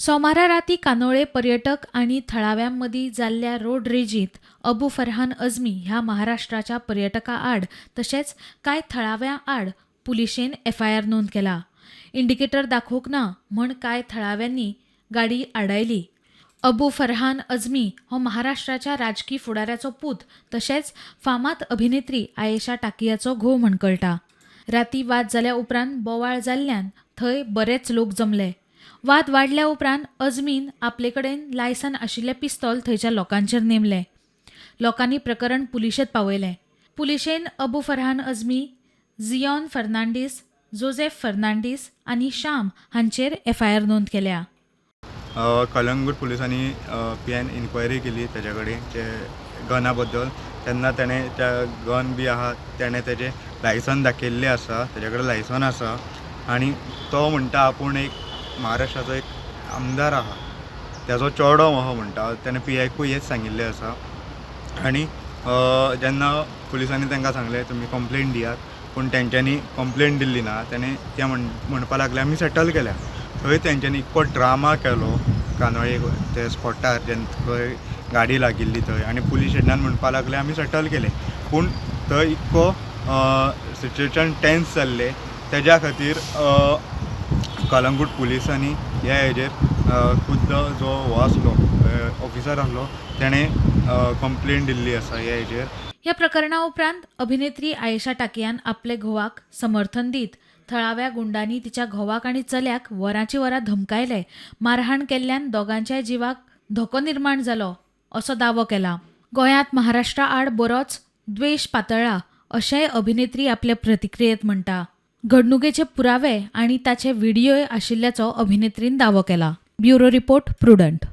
सोमारा राती कांदोळे पर्यटक आनी थळाव्यां मदीं जाल्ल्या रोड रेजींत अबू फरहान अजमी ह्या महाराष्ट्राच्या पर्यटका आड तशेंच कांय थळाव्यां आड पुलिशेन एफआयआर नोंद केला. इंडिकेटर दाखोवंक ना म्हण कांय थळाव्यांनी गाडी आडायली. अबू फरहान अजमी हो महाराष्ट्राच्या राजकी फुडाऱ्याचो पूत तशेंच फामाद अभिनेत्री आयेशा टाकियाचो घोव म्हण कळटा. राती वाद जाल्या उपरांत बोवाळ जाल्ल्यान थंय बरेच लोक जमले. वाद वाडल्या उपरांत अजमीन आपले कडेन लायसन आशिल्लें पिस्तोल थंयच्या लोकांचेर नेमलें. लोकांनी प्रकरण पुलिशेंत पावयलें. पुलिशेन अबू फरहान अजमी, झिऑन फर्नांडीस, जोझेफ फर्नांडीस आनी श्याम हांचेर एफआयआर नोंद केल्या. कलंगूट पुलिसांनी पी आयन इन्क्वायरी केली तेज्या कडेन जे गना बद्दल. तेन्ना तेणें त्या गन बी आहा, तेणें तेजें लायसन दाखयल्लें आसा. तेज्या कडेन लायसन आसा आनी तो म्हणटा आपूण एक महाराष्ट्राचो एक आमदार आहा, तेजो चेडो आहा म्हणटा. तेणें पी आयकूय हेंच सांगिल्लें आसा. आनी जेन्ना पुलिसांनी तांकां सांगलें तुमी कंप्लेन दियात, पूण तेंच्यांनी कंप्लेन दिल्ली ना. तेणें ते म्हणपा लागले आमी सेटल केल्या. थंय तेंच्यांनी इतको ड्रामा केलो कांदोळे ते स्पॉटार, जेन्ना खंय गाडी लागिल्ली थंय, आनी पुलीस स्टेशनान म्हणपा लागले आमी सेटल केले, पूण थंय इतको सिच्युएशन टेन्स जाल्लें. तेज्या खातीर कलंगूट पुलिसांनी ह्या हेजेर खुद्द जो हो आसलो, ऑफिसर आसलो, तेणें कंप्लेन दिल्ली आसा ह्या हेजेर. ह्या प्रकरणा उपरांत अभिनेत्री आयेशा टाकियान आपले घोवाक समर्थन दीत थळाव्या गुंडांनी तिच्या घोवाक आनी चल्याक वरांची वरां धमकायले, मारहाण केल्ल्यान दोगांच्याय जिवाक धोको निर्माण जालो असो दावो केला. गोंयांत महाराष्ट्रा आड बरोच द्वेश पातळ्ळा अशेंय अभिनेत्री आपले प्रतिक्रियेत म्हणटा. घडणुकेचे पुरावे आनी ताचे व्हिडियोय आशिल्ल्याचो अभिनेत्रीन दावो केला. Bureau report, Prudent.